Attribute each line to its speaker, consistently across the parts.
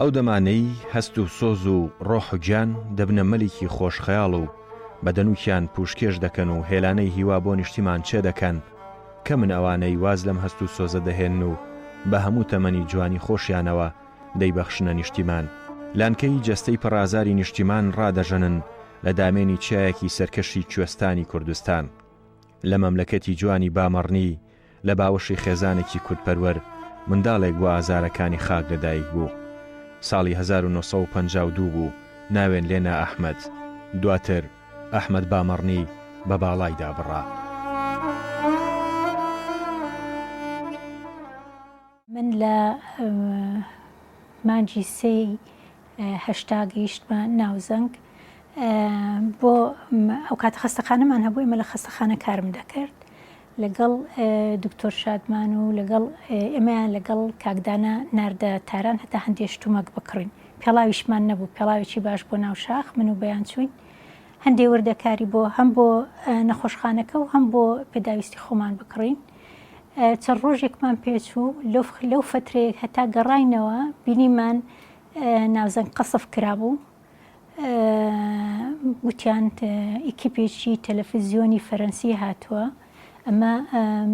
Speaker 1: ئەو دەمانەی هەست و سۆز و ڕۆح و گیان دەبنە مەلیکی خۆش خەیاڵ و بە دەنووکیان پووشکێش دەکەن و هێلانەی هیوا بۆ نیشتیمان چێ دەکەن، کەمن ئەوانەی واز لەم هەست و سۆزە دەهێنن و بە هەموو تەمەنی جوانی خۆشیانەوە دەیبەخشنە نیشتیمان. لانکەی جەستەی پڕ ئازاری نیشتیمان ڕادەژەنن لە دامێنی چیایەکی سەرکەشی کوێستانی کوردستان. لە مەملەکەتی جوانی بامەڕنی لە باوەشی خێزانێکی کوردپەروەر منداڵێک بۆ ئازارەکانی خاک لەدایک بوو. ساڵی 1952 بوو ناوێن لێنا ئەحمەد. دواتر ئەحمەد بامەڕنی بە باڵایدا بڕا.
Speaker 2: من لە مانگی سێی 80 گەیشتمە ناوزەنگ بۆ ئەو کاتە خەستەخانەمان هەبوو ئێمە لە خەستەخانە کارم دەکرد لەگەڵ دکتۆر شادمان و لەگەڵ ئێمەیان لەگەڵ کاکدانە ناردە تاران هەتا هەندێ شتومەک بکڕین پێڵاویشمان نەبوو پێڵاوێکی باش بۆ ناو شاخ من و بەیان چوین هەندێ وردەکاری بۆ هەم بۆ نەخۆشخانەکە و هەم بۆ پێداویستی خۆمان بکڕین چەند ڕۆژێکمان پێچوو لەو فترەیەک هەتا گەڕاینەوە بینیمان ناوزەنگ قەسف کرابوو وتیان ئیکیپێکی تەلەفزیۆنی فەرەنسی هاتووە ئەمە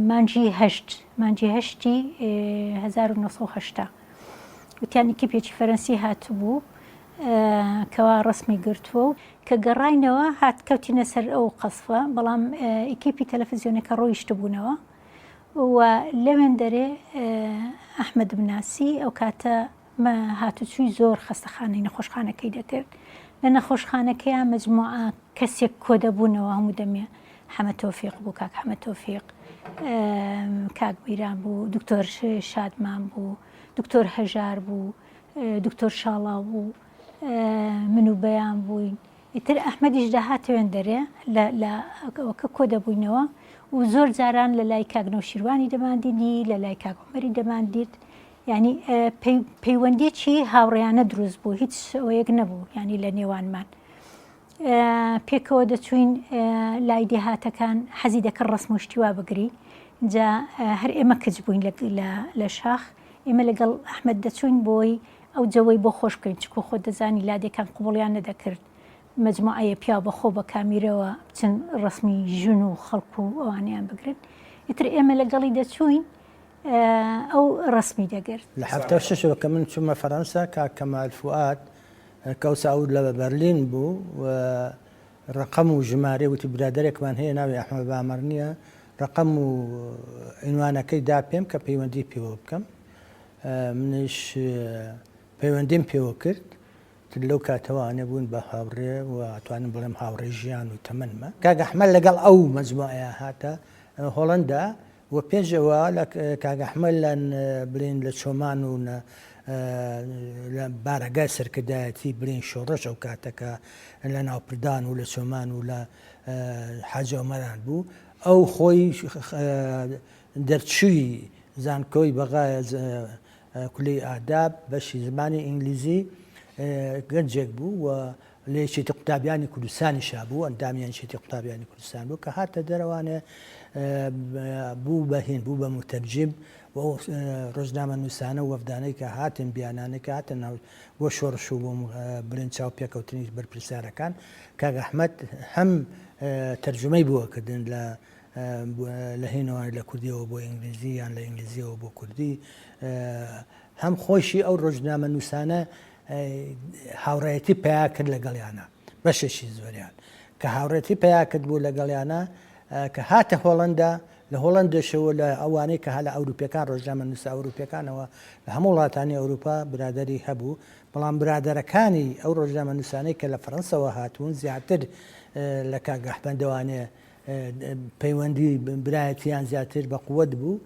Speaker 2: مانگی هەشت مانگی هەشتی 1970 وتیان ئیکیپێکی فەرەنسی هاتبوو کەوا ڕسمی گرتووە و کە گەڕاینەوە هات کەوتینە سەر ئەو قەسفە بەڵام ئیکیپی تەلەفزیۆنەکە ڕۆیشتبوونەوە و لەوێن دەرێ ئەحمەدم ناسی ئەو کاتە مە هاتوچوی زۆر خەستەخانەی نەخۆشخانەکەی دەکرد لە نەخۆشخانەکەیا مەجموعە کەسێک کۆدەبوونەوە هەموو دەمێ حەمە تۆفیق بوو کاک حەمە تۆفیق کاک میران بوو دکتۆر شادمان بوو دکتۆر هەژار بوو دکتۆر شاڵاو بوو من و بەیان بووین ئیتر ئەحمەدیش دەهاتە وێندەرێ لە لە ئەوەکە کۆ دەبووینەوە و زۆر جاران لە لای کاک نەوشیروانی دەماندینی لە لای کاک عومەری دەماندیت یعنی پەیوەندیی هاوڕێیانە دروست بوو هیچ ئەوەیەک نەبوو یعنی لە نێوانمان پێکەوە دەچوین لای دێهاتەکان حەزی دەکرد ڕسم و شتی وا بگری جا هەر ئێمە کچ بووین لە شاخ ئێمە لەگەڵ ئەحمد دەچوین بۆی ئەو جەوەی بۆ خۆش بکەین چکو خۆت دەزانی لادێکان قبوڵیان نەدەکرد مەجموعەیە پیاو بە خۆ بە کامیرەوە بچن ڕەسمی ژن و خەڵک و ئەوانەیان بگرن ئیتر ئێمە لەگەڵی دەچووین ئەو ڕەسمی دەگرت.
Speaker 3: لە 76 ەوە کە من چوومە فەرەنسا کاک کەمال فوئاد کە ئەوسا ئەو لە بەرلین بوو و ڕەقەم و ژمارەی وتی برادەرێکمان هەیە ناوی ئەحمەد بامەڕنییە ڕەقەم و عینوانەکەی دا پێم کە پەیوەندی پێوە بکەم منیش پەیوەندیم پێوە کرد تر لەو کاتەوە ئەنێ بوون بە هاوڕێ و ئەتوانم بڵێم هاوڕێی ژیان و تەمەنمە. کاک ئەحمەد لەگەڵ ئەو مەجموعەیە هاتە هۆڵەندا و پێش ئەوە لە کاک ئەحمەد لە بڵێین لە چۆمان و لە بارەگای سەرکردایەتی بڵێین شۆڕش ئەو کاتە کە لە ناوپردان و لە چۆمان و لە حاجی ئۆمەران بوو ئەو خۆی دەرچووی زانکۆی بەغایە کولەی ئاداب بەشی زمانی ئینگلیزی گەنجێک بوو و لە یەکێتی قوتابیانی کوردستانیشا بوو ئەندامی یەکێتی قوتابیانی کوردستان بوو کە هاتە دەرەوانێ بوو بە هین بوو بە موتەرجیم و ئەو ڕۆژنامە نووسانە و وەفدانەی کە هاتن بیانانەی کە هاتن ناو بۆ شۆڕش و بۆ بڵێن چاو پێکەوتنی بەرپرسیارەکان کاک ئەحمەد هەم تەرجومەی بۆ کردن لە لە هینەوە لە کوردیەوە بۆ ئینگلیزی یان لە ئینگلیزیەوە بۆ کوردی هەم خۆشی ئەو ڕۆژنامە نووسانە هاوڕێتی پیا کرد لەگەڵیانە بەشێکی زۆریان کە هاوڕێتی پیا کرد بوو لەگەڵیانە کە هاتە هۆڵندا لە هۆڵندەشەوە لە ئەوانەی کە لە ئەوروپیەکان ڕۆژنامە نووسە ئەوروپیەکانەوە لە هەموو وڵاتانی ئەوروپا برادری هەبوو بەڵام برادەرەکانی ئەو ڕۆژنامە نووسانەی کە لە فەرەنسەوە هاتوون زیاتر لە کاک ئەحمەدەوانێ پەیوەندی برایەتیان زیاتر بە قوت بوو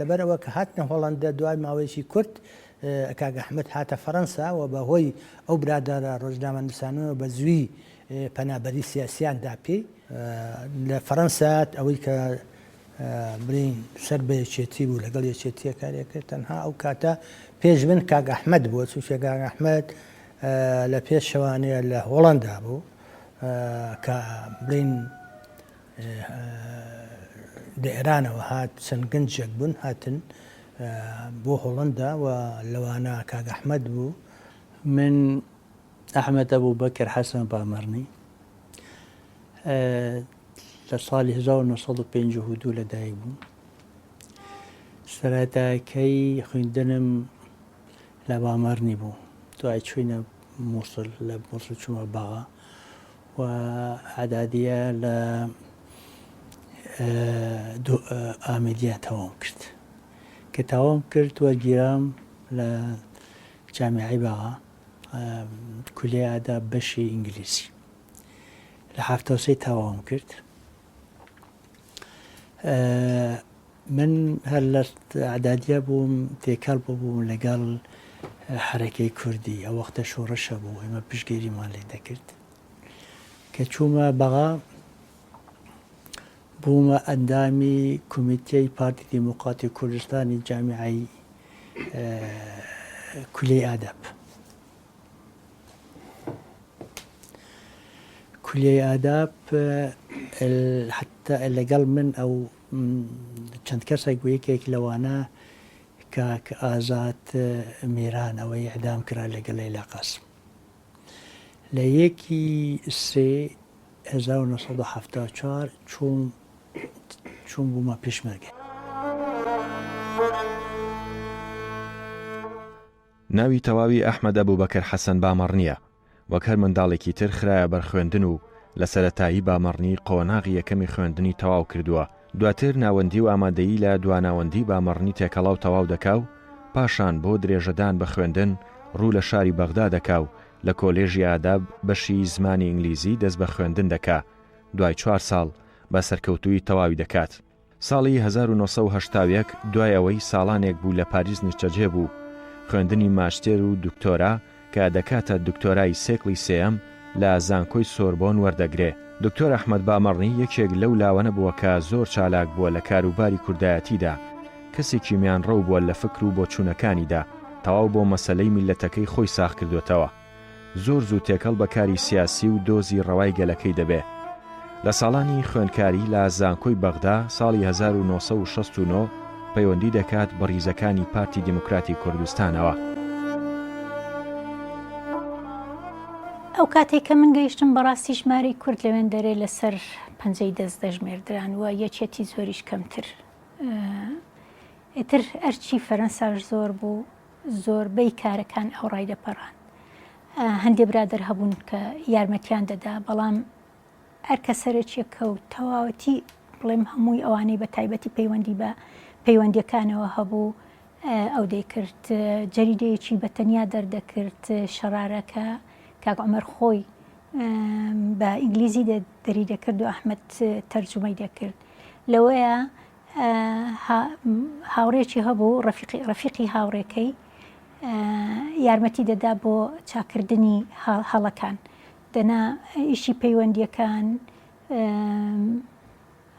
Speaker 3: لەبەر ئەوە کە هاتنە هۆڵەندە دوای ماوەیەکی کورت کاک ئەحمەد هاتە فەرەنسا و بە هۆی ئەو برادەرە ڕۆژنامەنووسانەوە بە زووی پەنابەری سیاسیان دا پێی لە فەرەنسا ئەوەی کە بڵێین سەر بە یەکێتی بوو لەگەڵ یەکێتیە کارێک کرد تەنها ئەو کاتە پێش من کاک ئەحمەد بووە چونکە کاک ئەحمەد لە پێشەوانەیە لە هۆڵەندا بوو کە بڵێین لە ئێرانەوە هات چەند گەنجێک بوون هاتن. بۆ هۆڵەندا و لەوانە کاک ئەحمەد بوو.
Speaker 4: من ئەحمەد ئەبوبەکر حەسەن بامەڕنی لە ساڵی 1952 لەدایک بووم. سەرەتاکەی خوێندنم لە بامەڕنی بوو. دوای چووینە مووسڵ، لە مووسڵ چوومە بەغا و ئەعدادیە لە ئامێدیە تەواوم کرد. کە تەواوم کرد وەرگیرام لە جامیعەی بەغا کولیەی ئاداب بەشی ئینگلیزی. لە 73 تەواوم کرد. من هەر لە ئەعدادیە بووم تێکەڵ ببووم لەگەڵ حەرەکەی کوردی، ئەو وەختە شۆڕشە بوو ئێمە پشتگیریمان لێ دەکرد. کە چوومە بەغا بوومە ئەندامی کومیتەی پارتی دیموکراتی کوردستانی جامیعەی کولیەی ئاداب. کولیەی ئاداب حتا لەگەڵ من ئەو چەند کەسێک بوو یەکێک لەوانە کاک ئازاد میران ئەوەی ئیعدام کرا لەگەڵ لەیلا قاسم لە یەکی سێ 1974 چووم چووم بوومە پێشمەرگە.
Speaker 1: ناوی تەواوی ئەحمەد ئەبوبەکر حەسەن بامەڕنییە، وەک هەر منداڵێکی تر خرایە بەر خوێندن و لە سەرەتایی بامەڕنی قۆناغی یەکەمی خوێندنی تەواو کردووە، دواتر ناوەندی و ئامادەیی لە دواناوەندی بامەڕنی تێکەڵاو تەواو دەکا و پاشان بۆ درێژەدان بە خوێندن ڕوو لە شاری بەغدا دەکا و لە کۆلێژی ئاداب بەشی زمانی ئینگلیزی دەست بە خوێندن دەکا، دوای چوار ساڵ بە سەرکەوتوویی تەواوی دەکات. ساڵی 1981 دوای ئەوەی ساڵانێک بوو لە پاریس نیشتەجێ بوو، خوێندنی ماجتێر و دکتۆرا کە دەکاتە دکتۆرای سێکڵی سێیەم لە زانکۆی سۆربۆن وەردەگرێ. دکتۆر ئەحمەد بامەڕنی یەکێک لەو لاوەنە بووە کە زۆر چالاک بووە لە کاروباری کوردایەتیدا، کەسێکی میانڕەو بووە لە فکر و بۆچوونەکانیدا، تەواو بۆ مەسەلەی میللەتەکەی خۆی ساغ کردۆتەوە. زۆر زوو تێکەڵ بە کاری سیاسی و دۆزی ڕەوای گەلەکەی دەبێ. لە ساڵانی خوێندکاری لە زانکۆی بەغدا ساڵی 1969 پەیوەندی دەکات بە ڕیزەکانی پارتی دیموکراتی کوردستانەوە.
Speaker 2: ئەو کاتەی کە من گەیشتم بەڕاستی ژمارەی کورد لەوێندەرێ لەسەر پەنجەی دەست دەژمێردران و یەکێتی زۆریش کەمتر. ئیتر ئەرکی فەرەنساش زۆر بوو، زۆربەی کارەکان ئەو ڕایدەپەڕاند. هەندێ برادەر هەبوون کە یارمەتیان دەدا، بەڵام ئەرکە سەرەکیەکە و تەواوەتی بڵێم هەمووی ئەوانەی بە تایبەتی پەیوەندی بە پەیوەندیەکانەوە هەبوو ئەو دەیکرد. جەریدەیەکی بە تەنیا دەردەکرد شەرارەکە کاک عومەر خۆی بە ئینگلیزی دەری دەکرد و ئەحمەد تەرجومەی دەکرد. لەوەیە هاوڕێکی هەبوو ڕەفیقی ڕەفیقی هاوڕێکەی یارمەتی دەدا بۆ چاکردنی هەڵەکان دەنا ئیشی پەیوەندیەکان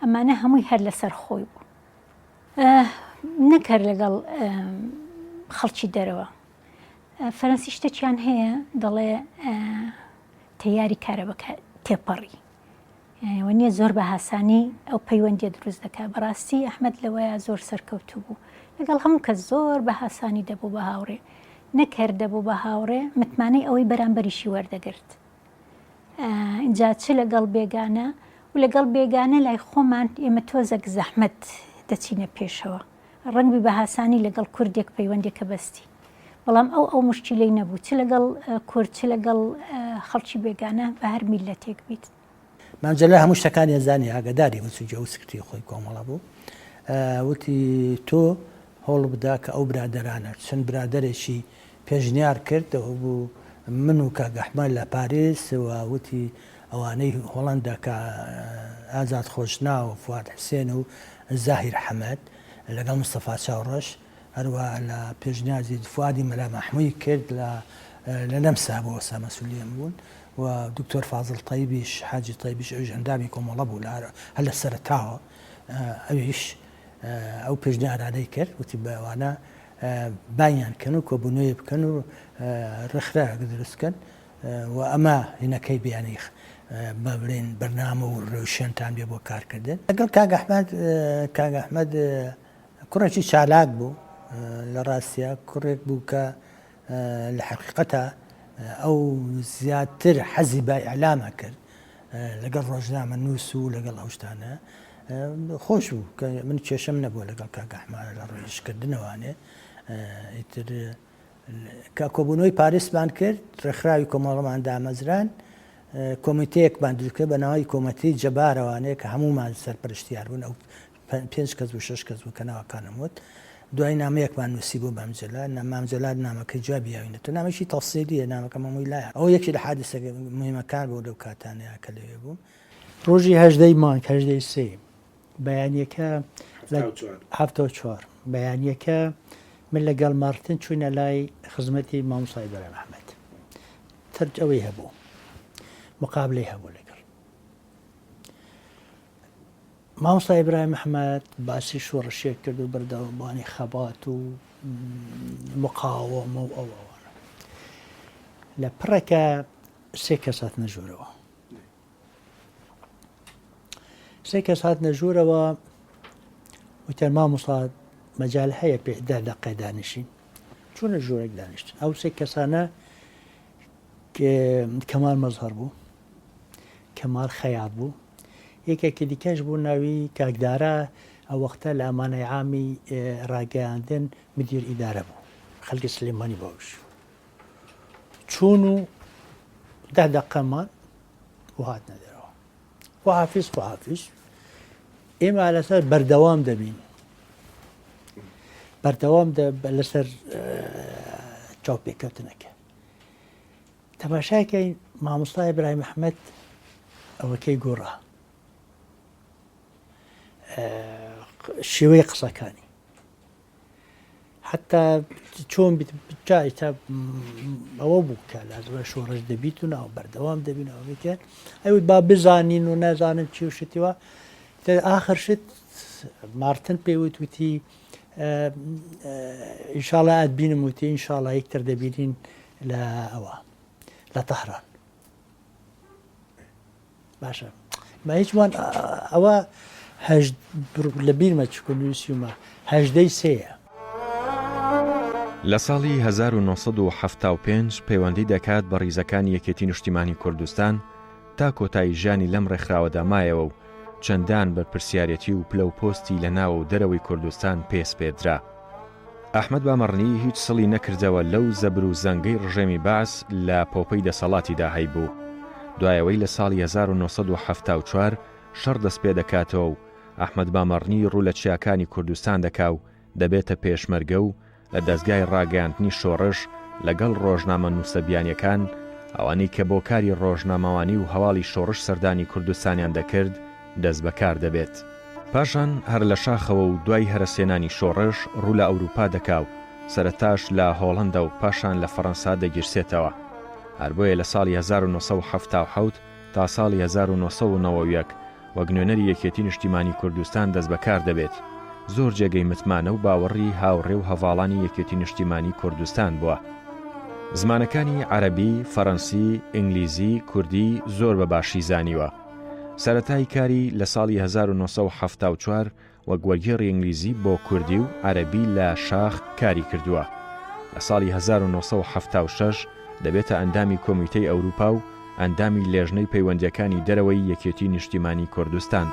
Speaker 2: ئەمانە هەمووی هەر لەسەر خۆی بوو نەک هەر لەگەڵ خەڵکی دەرەوە فەرەنسی شتێکیان هەیە دەڵێ تەیاری کارەبەکە تێپەڕی وە نیە زۆر بە هاسانی ئەو پەیوەندیە دروست دەکا بەڕاستی ئەحمەد لەوەیا زۆر سەرکەوتوو بوو لەگەڵ هەموو کەس زۆر بە هاسانی دەبوو بە هاوڕێ نەک هەر دەبوو بە هاوڕێ متمانەی ئەوەی بەرامبەریشی وەردەگرت ئینجا چ لەگەڵ بێگانە و لەگەڵ بێگانە لای خۆمان ئێمە تۆزەک زەحمەت دەچینە پێشەوە ڕەنگبی بە هاسانی لەگەڵ کوردێک پەیوەندێکە بەستی بەڵام ئەو ئەو مشکیلەی نەبوو چ لەگەڵ کورد چ لەگەڵ خەڵکی بێگانە بە هەر میللەتێک بیت.
Speaker 3: مام جەلال هەموو شتەکانی ئەزانی ئاگەداری بوو چونکی ئەو سکرتێری خۆی کۆمەڵە بوو وتی تۆ هەوڵ بدە کە ئەو برادەرانە چەند برادەرێکی پێشنیار کرد ئەو بوو من و کاک ئەحمەد لە پاریس و وتی ئەوانەی هۆڵەندا کە ئازاد خۆشناو و فواد حسێن و زاهیر حەمەد لەگەڵ مستەفا چاوڕەش هەروەها لە پێشنیازی فوادی مەلا مەحمووی کرد لە لە نەمسا بۆ ئۆسامە سولیم بوون و دکتۆر فازڵ تەیبیش حاجی تەیبیش ئەویش ئەندامی کۆمەڵە بوو لە هەر لە سەرەتاوە ئەویش ئەو پێشنیارانەی کرد وتی بە ئەوانە بانیان کەن و کۆبوونەوەی بکەن و ڕێکخراوێک دروست بکەن و ئەمە هینەکەی بیانی بە بڵێن بەرنامە و ڕێوشێنتان بێ بۆ کارکردن لەگەڵ کاک ئەحمەد کاک ئەحمەد کوڕێکی چالاک بوو. لە ڕاستیا کوڕێک بوو کە لە حەقیقەتا ئەو زیاتر حەزی بە ئیعلام ئەکرد لەگەڵ ڕۆژنامە نووس و لەگەڵ ئەو شتانە خۆش بوو کە من کێشەم نەبووە لەگەڵ کاک ئەحمەد لە ڕووی ئیشکردنەوانێ ئیتر کە کۆبوونەوەی پاریسمان کرد ڕێکخراوی کۆمەڵەمان دامەزران کۆمیتەیەکمان دروست کرد بە ناوی کۆمەتەی جەبارەوانێ کە هەموومان سەرپەرشتیار بوون ئەو پێنج کەس بوو شەش کەس بوو کە ناوەکانم وت دوای نامەیەکمان نووسی بۆ مام جەلال مام جەلال نامەکەی جوابی یاوینەتەوە نامەیەکی تەفسیلیە نامەکەم هەمووی لایە ئەوە یەکێ لە حادیسە مهمەکان بوو لەو کاتانەیە کە لەوێ بووم.
Speaker 4: ڕۆژی هەژدەی مانگ هەژدەی سێ بەیانیەکە لە 74 بەیانیەکە من لەگەڵ مارتن چوینە لای خزمەتی مامۆستای ئیبراهیم ئەحمەد ترج ئەوەی هەبوو مقابلەی هەبوو لەگەڵ مامۆستا ئیبراهیم ئەحمەد باسی شۆڕشێک کرد و بەردەوامبوانی خەبات و مقاوەمە و ئەو ئەوانە. لە پڕێکە سێ کەس هاتنە ژوورەوە. سێ کەس هاتنە ژوورەوە وتیان مامۆستا مەجال هەیە پێ دە دەقێ دانیشین. چوونە ژوورێک دانیشتن. ئەو سێ کەسانە کەمال مەزهەر بوو، کەمال خەیات بوو، یەکێکی دیکەش بوو ناوی کاک دارا، ئەو وەختە لە ئەمانەی عامی ڕاگەیاندن مدیر ئیدارە بوو، خەلکی سلێمانی بوو ئەویش. چوون و دە دەقە مان و هاتنە دەرەوە. خواحافیز خواحافیز. ئێمە لەسەر بەردەوام دەبین. بەردەوام لەسەر چاوپێکەوتنەکە. تەماشاکەین مامۆستا ئیبراهیم ئەحمەد ئەوەکەی گۆڕا شێوەی قسەکانی حتا چۆن تا ئەوە بوو کە لازمە شۆڕش دەبیت و ناو بەردەوام دەبین ئەوەکە ئەوت با بزانین و نازانم چی و شتیوە ئاخر شت مارتن پێوت وتی ئینشاڵا ئەتبینم وتی ئینشاڵا یەکتر دەبینین لە ئەوە لە تەهران باشە ما هیچمان ئەوە لە بیرمە چکو نووسیومە هەژدەی سێیە.
Speaker 1: لە ساڵی 1975 پەیوەندی دەکات بە ڕیزەکانی یەکێتی نیشتیمانی کوردستان تا کۆتایی ژیانی لەم ڕێکخراوەدا مایەوە و چەندان بەرپرسیارێتی و پلە و پۆستی لە ناوە و دەرەوەی کوردستان پێ سپێردرا. ئەحمەد بامەڕنی هیچ سڵی نەکردەوە لەو زەبر و زەنگەی ڕژێمی بەعس لە پۆپەی دەسەڵاتیدا هەیبوو. دوای ئەوەی لە ساڵی 1974 شەڕ دەستپێدەکاتەوە و ئەحمەد بامەڕنی ڕوو لە چیاکانی کوردستان دەکا و دەبێتە پێشمەرگە و لە دەزگای ڕاگەیاندنی شۆڕش لەگەڵ ڕۆژنامەنووسە بیانیەکان، ئەوانەی کە بۆ کاری ڕۆژنامەوانی و هەواڵی شۆڕش سەردانی کوردستانیان دەکرد، دەستبەکار دەبێت. پاشان هەر لە شاخەوە و دوای هەرەسهێنانی شۆڕش ڕوو لە ئەوروپا دەکا و سەرەتاش لە هۆڵەندا و پاشان لە فەڕەنسا دەگیرسێتەوە. هەر بۆیە لە ساڵی 1977 تا ساڵی 1991 وەک نوێنەری یەکێتی نیشتیمانی کوردستان دەستبەکار دەبێت، زۆر جێگەی متمانە و باوەڕی هاوڕێ و هەڤاڵانی یەکێتی نیشتیمانی کوردستان بووە. زمانەکانی عەرەبی، فەرەنسی، ئینگلیزی، کوردی زۆر بە باشی زانیوە. سەرەتای کاری لە ساڵی 1974 وەک وەرگێڕی ئینگلیزی بۆ کوردی و عەرەبی لە شاخ کاری کردووە. لە ساڵی 1976 دەبێتە ئەندامی کۆمیتەی ئەوروپا و ئەندامی لێژنەی پەیوەندییەکانی دەرەوەی یەکێتی نیشتیمانی کوردستان.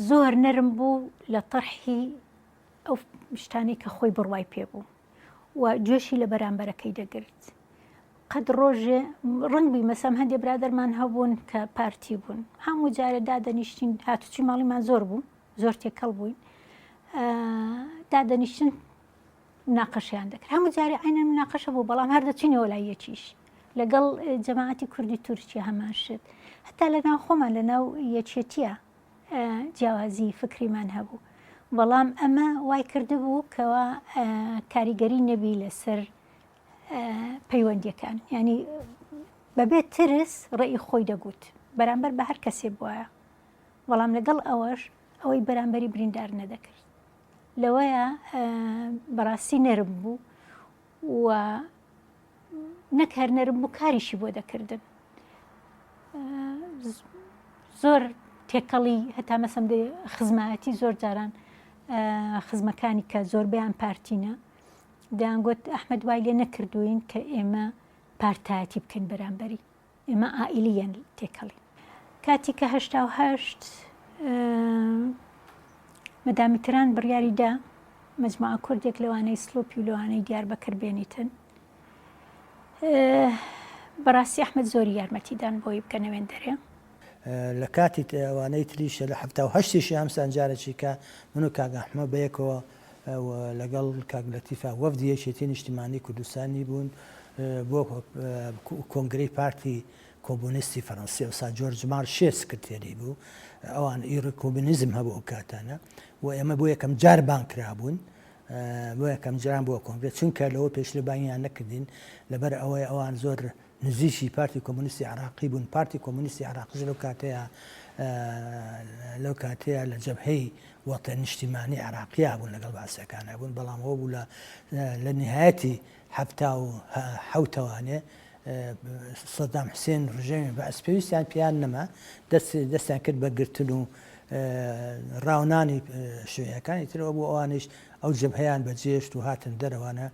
Speaker 2: زۆر نەرم بوو لە تەرحی ئەو شتانەی کە خۆی بڕوای پێ بوو. و گوێشی لە بەرامبەرەکەی دەگرت قەت ڕۆژێ ڕنگ بی مەسەم هەندێ برادەرمان هەبوون کە پارتی بوون هەموو جارێ دادەنیشتین هاتوچی ماڵیمان زۆر بوو زۆر تێکەڵ بووین دادەنیشتن مناقەشیان دەکرد هەموو جارێ عینەن مناقەشە بوو بەڵام هەر دەچینەوە لای یەکیش لەگەڵ جەماعەتی کوردی تورکیا هەمان شت هەتا لەناو خۆمان لەناو یەکێتیە جیاوازی فکریمان هەبوو بەڵام ئەمە وای کردبوو کەوا کاریگەری نەبی لەسەر پەیوەندیەکان ینی بەبێ ترس ڕێی خۆی دەگوت بەرامبەر بە هەر کەسێ بواە بەڵام لەگەڵ ئەوەش ئەوەی بەرامبەری بریندار نەدەکرد لەوەیە بەڕاستی نەرم بوو و نەک هەر نەرم بوو کاریشی بۆ دەکردن زۆر. تێکەڵی هەتا مەسەم دێ خزمایەتی زۆر جاران خزمەکانی کە زۆربەیان پارتینە دەیانگوت ئەحمەد وای لێ نەکردوین کە ئێمە پارتایەتی بکەین بەرامبەری ئێمە عائیلیەن تێکەڵین. کاتی کە 88 مەدام میتران بڕیاری دا مەجموعە کوردێک لەوانەی سلۆپی و لەوانەی دیاربەکر بێنیتن بەڕاستی ئەحمەد زۆری یارمەتیدان بۆی بکەنە وێندەرێ.
Speaker 3: لە کاتی ئەوانەی تریشە لە 78 شی هەمسان جارێکی کە من و کاک ئەحمە بەیەکەوە و لەگەڵ کاک لەتیفا وەفدی یەکێتی نیشتیمانی کوردستانی بوون بۆ کۆنگرەی پارتی کۆمۆنیستی فەرەنسی ئەوسا جۆرج مارشێ سکرتێری بوو ئەوان ئیڕ کۆمۆنیزم هەبوو ئەو کاتانە و ئێمە بۆ یەکەم جار بانگ کرابوون بۆ یەکەم جاران بۆ کۆنگرە چونکە لەوە پێشتر بانگیان نەکردین لەبەر ئەوەی ئەوان زۆر نزیکی پارتی کۆمۆنیستی عێراقی بوون، پارتی کۆمۆنیستی عێراقیش لەو کاتەیا لەو کاتەیا لە جەبهەی وەتەن نیشتیمانی عێراقیا بوون لەگەڵ بەعسیەکانا بوون، بەڵام ئەوە بوو لە لە نیهایەتی 77 ەوانێ سەدام حسێن ڕژێمی بەعس پێویستیان پێیان نەما، دەست دەستیان کرد بە گرتن و ڕاونانی شوێنەکانی ترەوە بوو ئەوانیش ئەو جەبهەیان بەجێشت و هاتن دەرەوانە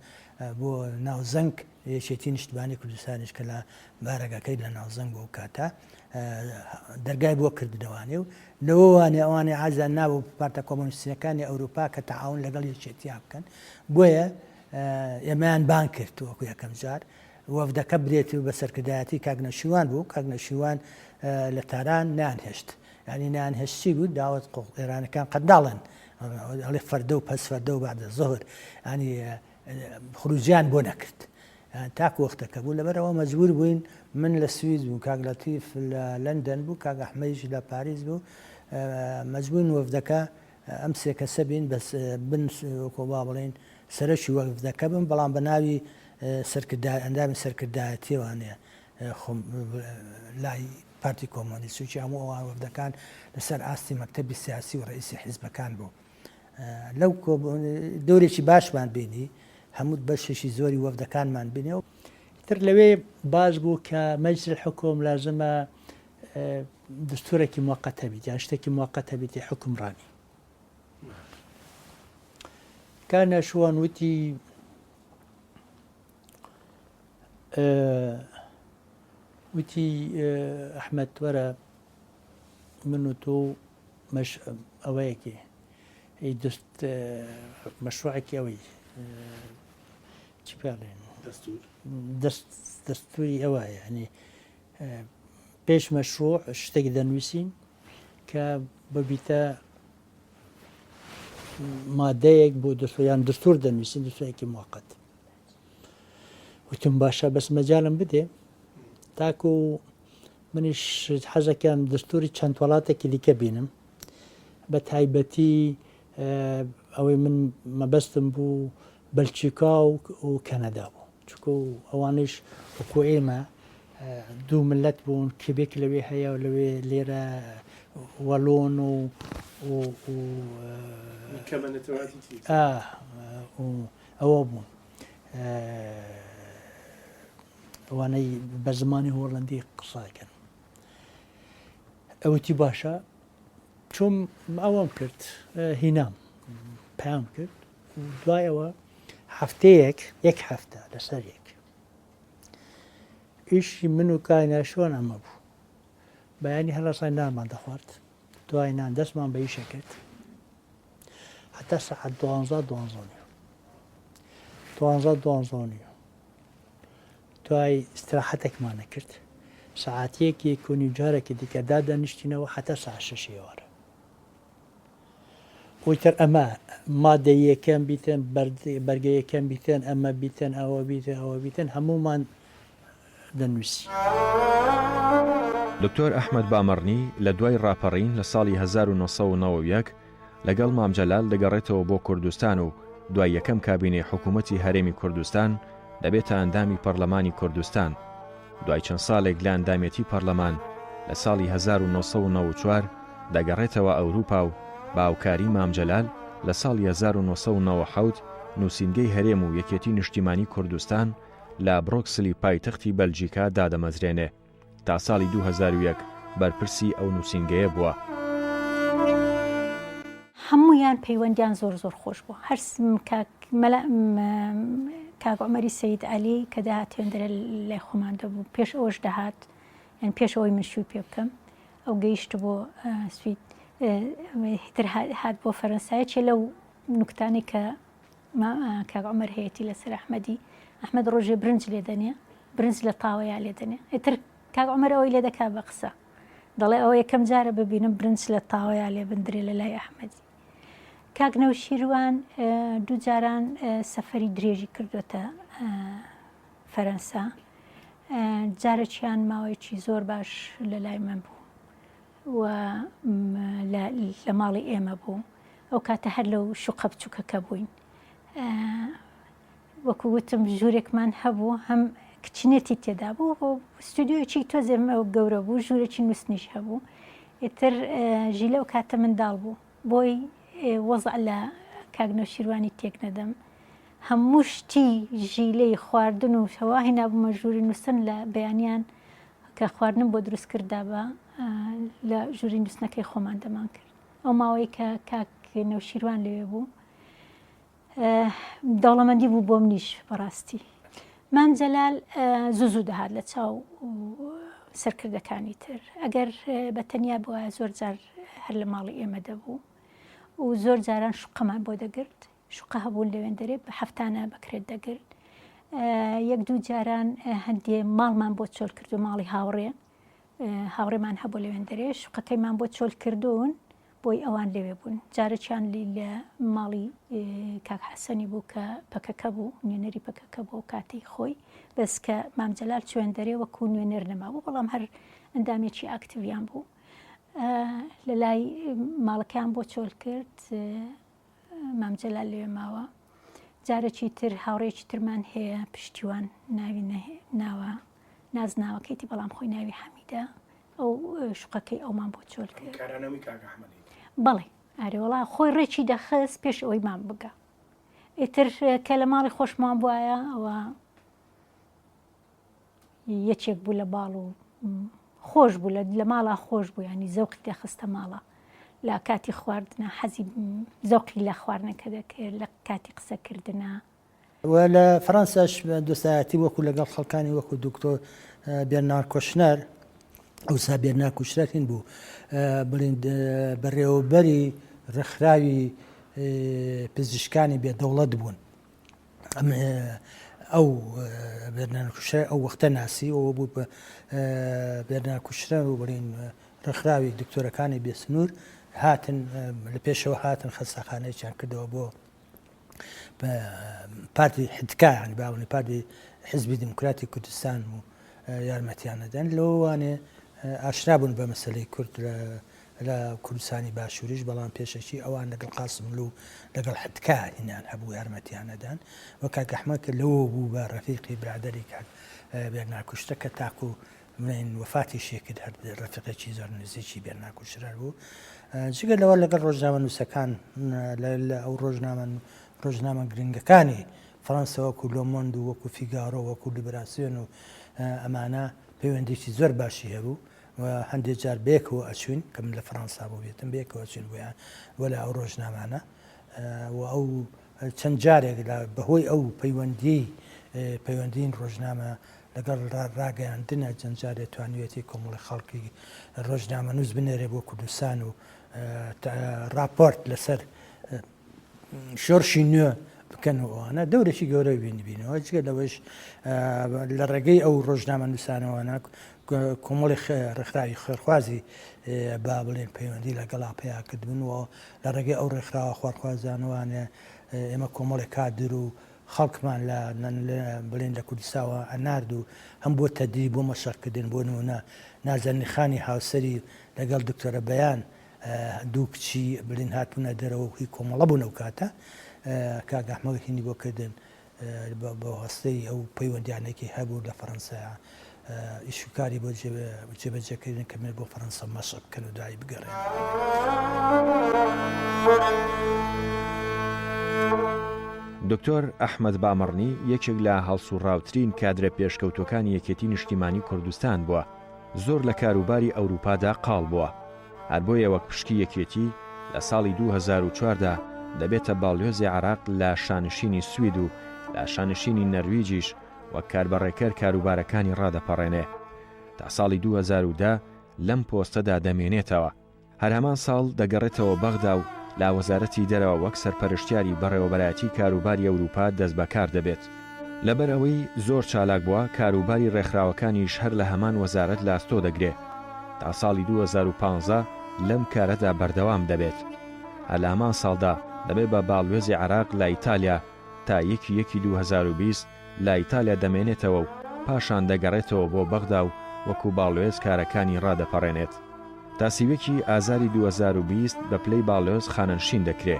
Speaker 3: بۆ ناوزەنگ یەکێتی نیشتمانی کوردستانیش کە لە بارەگاکەی لە ناوزەنگ بوو ئەو کاتە دەرگای بۆ کردنەوانێ و لەوەوانێ ئەوانێ عازیان نابوو پارتە کۆمۆنیستیەکانی ئەوروپا کە تەعاون لەگەڵ یەکێتیا بکەن بۆیە ئێمەیان بان کرد وەکو یەکەم جار وەفدەکە برێتی و بە سەرکردایەتی کاک نەوشیروان بوو کاک نەوشیروان لە تاران نانهێشت ینی نانهێشت چی بوو داوت ئێرانەکان قەت ناڵێن ئەڵێ فەردە و پەس فەردە و بعد ظهر ینی خروجیان بۆ نەکرد تاکو وەختەکە بوو لەبەرئەوە مەجبور بووین من لە سوید بووم کاک لەتیف لە لەندەن بوو کاک ئەحمەدیش لە پاریس بوو مەجبوین وەفدەکە ئەم سێ کەسە بین بەس بن وەکۆ با بڵێین سەرەکی وەفدەکە بن بەڵام بە ناوی سەرکردە ئەندامی سەرکردایەتیەوانەیە خۆم لای پارتی کۆمۆنیست چونکی هەموو ئەوان وەفدەکان لەسەر ئاستی مەکتەبی سیاسی و ڕئیسی حیزبەکان بوو لەو دەورێکی باشمان بینی، هەموو بەشێکی زۆری وەفدەکانمان بینی.
Speaker 4: ئیتر لەوێ باس بوو کە مەجلس الحکم لازمە دستورێکی موقت هەبیت یان شتێکی موقت هەبیتی حوکمڕانی. کاک نەشوان وتی وتی ئەحمەد وەرە من و تۆ مەش ئەوەیەکی ئی دست مەشروعێکی ئەوەی چی پێڵێن
Speaker 5: دەستور
Speaker 4: دەست دەستوری ئەوە یعنی پێش مەشروع شتێک دەنووسین کە ببیتە مادەیەک بۆ دەستور یان دەستور دەنووسین دەستورێکی موقت وتم باشە بەس مەجالم بدێ تاکو منیش حەزەکەم دەستوری چەند وڵاتێکی دیکە بینم بە تایبەتی ئەوەی من مەبەستم بوو بەلچیکا و کەنەدا بوو چکو ئەوانیش وەکو ئێمە دوو ملت بوون کبێک لەوێ هەیە و لەوێ لێرە وەلۆن و ئەوە بوون ئەوانەی بە زمانی هۆڵەندی قسە دەکەن ئەوتی باشە چۆم ئەوەم کرد هینام پام کرد دوای ئەوە هەفتەیەک یەک هەفتە لەسەر یەک ئیشی من و کاینا شۆن ئەمە بوو بەیانی هەڵەسای نانمان دەخوارد دوای نان دەستمان بە ئیشە کرد هەتا سەعات دوانزە دوانزە نیو دوانزە دوانزە نیو دوای ئیستراحەتێکمان نەکرد سەعات یەک یەک و نیو جارێکی دیکە دادەنیشتینەوە هەتا سەعات شەشی ئێوارە ئیتر ئەمە مادە یەکەم بیتن بەرگە یەکەم بیتن ئەمە بیتن ئەوە بیتن ئەوە بیتن هەموومان دەنووسی.
Speaker 1: دکتۆر ئەحمەد بامەڕنی لە دوای ڕاپەڕین لە ساڵی 1991 لەگەڵ مام جەلال دەگەڕێتەوە بۆ کوردستان و دوای یەکەم کابینەی حکوومەتی هەرێمی کوردستان دەبێتە ئەندامی پەڕلەمانی کوردستان. دوای چەند ساڵێک لە ئەندامێتی پەڕلەمان لە ساڵی 1994 دەگەڕێتەوە ئەوروپا و بە هاوکاری مام جەلال لە ساڵی 1997 نووسینگەی هەرێم و یەکێتی نیشتیمانی کوردستان لە بڕۆکسلی پایتەختی بەلجیکا دادەمەزرێنێ. تا ساڵی 2001 بەرپرسی ئەو نووسینگەیە بووە.
Speaker 2: هەموویان پەیوەندیان زۆر زۆر خۆش بوو هەر کاک مەلا کاک عومەری سەید عەلی کە دەهات هێندرە لای خۆمان دەبوو پێش ئەوەش دەهات یان پێش ئەوەی من شووی پێ بکەم ئەو گەیشت بۆ سوید تر هات بۆ فەرەنسایە چێ لەو نوکتانەی کە کاک عومەر هەیەتی لەسەر ئەحمەدی ئەحمەد ڕۆژێ برنج لێ دەنێ برنج لە تاوەیا لێ دەنێ ئیتر کاک عومەر ئەوەی لێ دەکا بە قسە دەڵێ ئەوە یەکەم جارە ببینم برنج لە تاوەیا لێ بندرێ لە لای ئەحمەدی. کاک نەوشیروان دوو جاران سەفەری درێژی کردوێتە فەرەنسا جارێکیان ماوەیەکی زۆر باش لە لای من بوو و لە ماڵی ئێمە بوو ئەو کاتە هەر لەو شوقە بچووکەکە بووین وەکو وتم ژوورێکمان هەبوو هەم کچنێتی تێدا بوو و ستودیۆیەکی تۆزێ گەورە بوو ژوورێکی نووسنیش هەبوو ئیتر ژیلە ئەو کاتە منداڵ بوو بۆی وەزع لە کاک نەوشیروانی تێک نەدەم هەموو شتی ژیلەی خواردن و هەوا هێنابوومە ژووری نووسن لە بەیانیان کە خواردنم بۆ دروست کردا بە لە ژووری نووسنەکەی خۆمان دەمان کرد ئەو ماوەی کە کاک نەوشیروان لەوێ بوو دەوڵەمەندی بوو بۆ منیش بەڕاستی. مام جەلال زوو زوو دەهات لە چاو سەرکردەکانی تر ئەگەر بە تەنیا بوایە زۆر جار هەر لە ماڵی ئێمە دەبوو و زۆر جاران شوقەمان بۆ دەگرت شوقە هەبوون لەوێن دەرێ بە هەفتانە بەکرێت دەگرت یەک دوو جاران هەندێ ماڵمان بۆ چۆل کرد و ماڵی هاوڕێ هاوڕێمان هەبوو لەوێن دەرێ شوقەکەیمان بۆ چۆل کردوون بۆی ئەوان لەوێ بوون. جارێکیان لە ماڵی کاک حەسەنی بوو کە پەکەکە بوو، نوێنەری پەکەکە بوو ئەو کاتەی خۆی، بەس کە مام جەلال چوێن دەرێ وەکوو نوێنەر نەمابوو، بەڵام هەر ئەندامێکی ئاکتیڤیان بوو. لە لای ماڵەکەیان بۆ چۆل کرد، مام جەلال لەوێ ماوە. جارێکی تر هاوڕێیەکی ترمان هەیە پشتیوان ناوی ناوە نازناوەکەیتی بەڵام خۆی ناوی حەمیدە. ئەو شوقەکەی ئەومان بۆ چۆل کرد.
Speaker 5: کارانەوەی کاک ئەحمەدی.
Speaker 2: بەڵێ ئارێ وەڵا خۆی ڕێکی دەخست پێش ئەوەی مام بگا. ئیتر کە لە ماڵی خۆشمان بوایە ئەوە یەکێک بوو لە باڵ و خۆش بوو لە ماڵا خۆش بوو ینی زەوقی دەخستە ماڵە لە کاتی خواردنە حەزی زەوقی لە خواردنەکە دەکرد لە کاتی قسەکردە
Speaker 3: و لە فەرەنساش دۆستایەتی وەکو لەگەڵ خەڵکانی وەکو دکتۆر بێرنار کۆشنەر ئەوسا بێرنار کوشنەر هین بوو بڵین بەڕێوەبەری ڕێکخراوی پزیشکانی بێ دەوڵەت بوون ئەو بێرنار کوشنەر ئەو وەختە ناسی ئەوە بوو بێرنار کوشنەر و بڵین ڕێکخراوی دکتۆرەکانی بێسنوور هاتن لە پێشەوە هاتن خەستەخانەیەکیان کردەوە بۆ پارتی حدکا یانی با بڵێین پارتی حزبی دیموکراتی کوردستان و یارمەتیان نەدەن لەوانێ ئاشنا بوون بە مەسلەی کورد لە کوردستانی باشووریش بەڵام پێشەکی ئەوان لەگەڵ قاسملوو لەگەڵ حدکا هینان هەبوو یارمەتیان نەدان و کاک ئەحمەد کە لەوە بوو بە ڕەفیقی برادەری کاک بێرنار کوشتە کە تاکو بڵێین وەفاتیشی کرد هەر ڕەفیقێکی زۆر نزیکی بێرنار کوشنەر بوو جگە لەوە لەگەڵ ڕۆژنامەنووسەکان لە ئەو ڕۆژنامە ڕۆژنامە گرنگەکانی فەڕەنسا وەکو لۆمۆند و وەکو فیگارۆ وەکو لیبراسیۆن و ئەمانە پەیوەندیی زۆر باشی هەبوو و هەندێک جار بەیەکەوە ئەچوین کە من لە فەڕەنسا بوو بێتم بەیەکەوە ئەچوین بۆیان وەلا ئەو ڕۆژنامانە و ئەو چەند جارێک لە بەهۆی ئەو پەیوەندیی پەیوەندین ڕۆژنامە لەگەڵ ڕاگەیاندنە چەند جارێ توانیویەتی کۆمەڵی خەڵکی ڕۆژنامەنووس بنێرێ بۆ کوردستان و ڕاپۆرت لەسەر شۆرشی نوێ بکەن و ئەوانە دەورێکی گەورە بینبینەوە جگە لەوەش لە ڕێگەی ئەو ڕۆژنامە نووسانەوەە کۆمەڵی ڕێکخراوی خێرخوازی با بڵێن پەیوەندی لەگەڵا پیا کردبوون و لە ڕێگەی ئەو ڕێکخراوە خوارخوازانەوانە ئێمە کۆمەڵێک کادر و خەڵکمان لە بڵێن لە کوردستاوە ئەنارد و هەم بۆ تەدریب بۆ مەشقکردن بۆ نمونە نازەنین خانی هاوسەری لەگەڵ دکتۆرە بەیان دوو کچی بڵین هاتبوونە دەرەوە و هی کۆمەڵە بوون ئەو کاتە کاک ئەحمەد هینی بۆ کردن بە واسطەی ئەو پەیوەندیانێکی هەبوو لە فەرەنسا ئیش و کاری بۆ جێبەجێکردن کە بۆ فەرەنسا مەشق بکەن و دوایی بگەڕێن.
Speaker 1: دکتۆر ئەحمەد بامەڕنی یەکێک لە هەڵسوڕاوترین کادرە پێشکەوتووەکانی یەکێتی نیشتیمانی کوردستان بووە، زۆر لە کاروباری ئەوروپادا قاڵ بووە، هەر بۆیە وەک پشکی یەکێتی. لە ساڵی 2004 دا دەبێتە باڵیۆزی عێراق لە شانشینی سوید و لە شانشینی نەرویجیش وەک کاربەڕێکەر کاروبارەکانی ڕادەپەڕێنێ. تا ساڵی 2010 لەم پۆستەدا دەمێنێتەوە. هەر هەمان ساڵ دەگەڕێتەوە بەغدا و لە وەزارەتی دەرەوە وەک سەرپەرشتیاری بەڕێوەبەرایەتی کاروباری ئەوروپا دەستبەکار دەبێت. لەبەر ئەوەی زۆر چالاک بووە، کاروباری ڕێکخراوەکانیش هەر لە هەمان وەزارەت لە ئەستۆ دەگرێ. تا ساڵی 2015 لەم کارەدا بەردەوام دەبێت. هەر لە هەمان ساڵدا دەبێت بە باڵوێزی عێراق لە ئیتالیا تا یەکی یەکی 2020 لە ئیتالیا دەمێنێتەوە و پاشان دەگەڕێتەوە بۆ بەغدا و وەکو باڵوێز کارەکانی ڕادەپەڕێنێت. تا سی و یەک ی ئازاری 2020 بە پلەی باڵیۆز خانەنشین دەکرێ.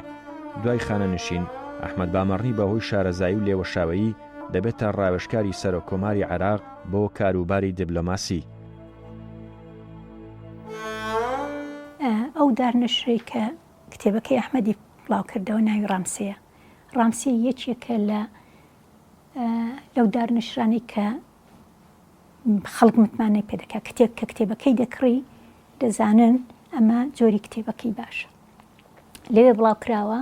Speaker 1: دوای خانەنشین، ئەحمەد بامەڕنی بە هۆی شارەزایی و لێوەشاوەیی دەبێتە ڕاوێژکاری سەرۆک کۆماری عێراق بۆ کاروباری دیبلۆماسی.
Speaker 2: ئەو دارنەشرەی کە کتێبەکەی ئەحمەدی بڵاوکردەوە ناوی ڕامسێیە. ڕامسێ یەکێکە لە لەو دارنەشرانەی کە خەڵک متمانەی پێ دەکات کتێب کە کتێبەکەی دەکڕی دەزانن ئەمە جۆری کتێبەکەی باشە لەوێ بڵاو کراوە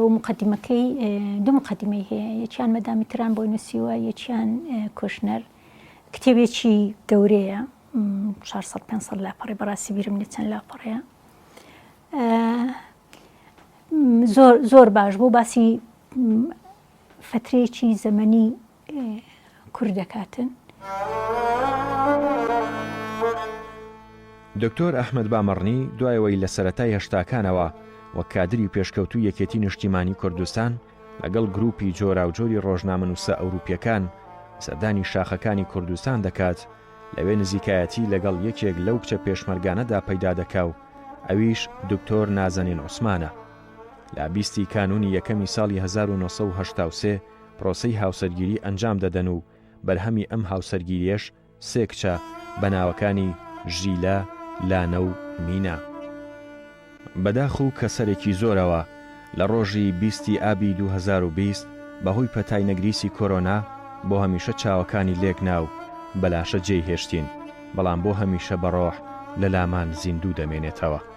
Speaker 2: و مقدمەکەی دوو مقدمەی هەیە یەکیان مەدامی تران بۆی نووسیوە یەکیان کۆشنەر کتێبێکی گەورەیە 400 500 لاپەڕی بەڕاستی بیرم لە چەند لاپەڕەیە زۆر زۆر باش بوو باسی فترەیەکی زەمەنی کورد دەکاتن.
Speaker 1: دکتۆر ئەحمەد بامەڕنی دوای ئەوەی لە سەرەتای هەشتاکانەوە وەک کادری پێشکەوتووی یەکێتی نیشتیمانی کوردستان لەگەڵ گروپی جۆراوجۆری ڕۆژنامەنووسە ئەوروپییەکان سەردانی شاخەکانی کوردستان دەکات، لەوێ نزیکایەتی لەگەڵ یەکێک لەو کچە پێشمەرگانەدا پەیدا دەکا و ئەویش دکتۆر نازەنین عوسمانە. لە بیستی کانوونی یەکەمی ساڵی 1983 پرۆسەی هاوسەرگیری ئەنجام دەدەن و بەرهەمی ئەم هاوسەرگیریەش سێ کچە بە ناوەکانی ژیلە، لانە و مینا. بەداخ و کەسەرێکی زۆرەوە لە ڕۆژی 20 ی ئابی 2020 بەهۆی پەتای نەگریسی کۆرۆنا بۆ هەمیشە چاوەکانی لێک نا و بە لاشە جێی هێشتین، بەڵام بۆ هەمیشە بە ڕۆح لە لامان زیندوو دەمێنێتەوە.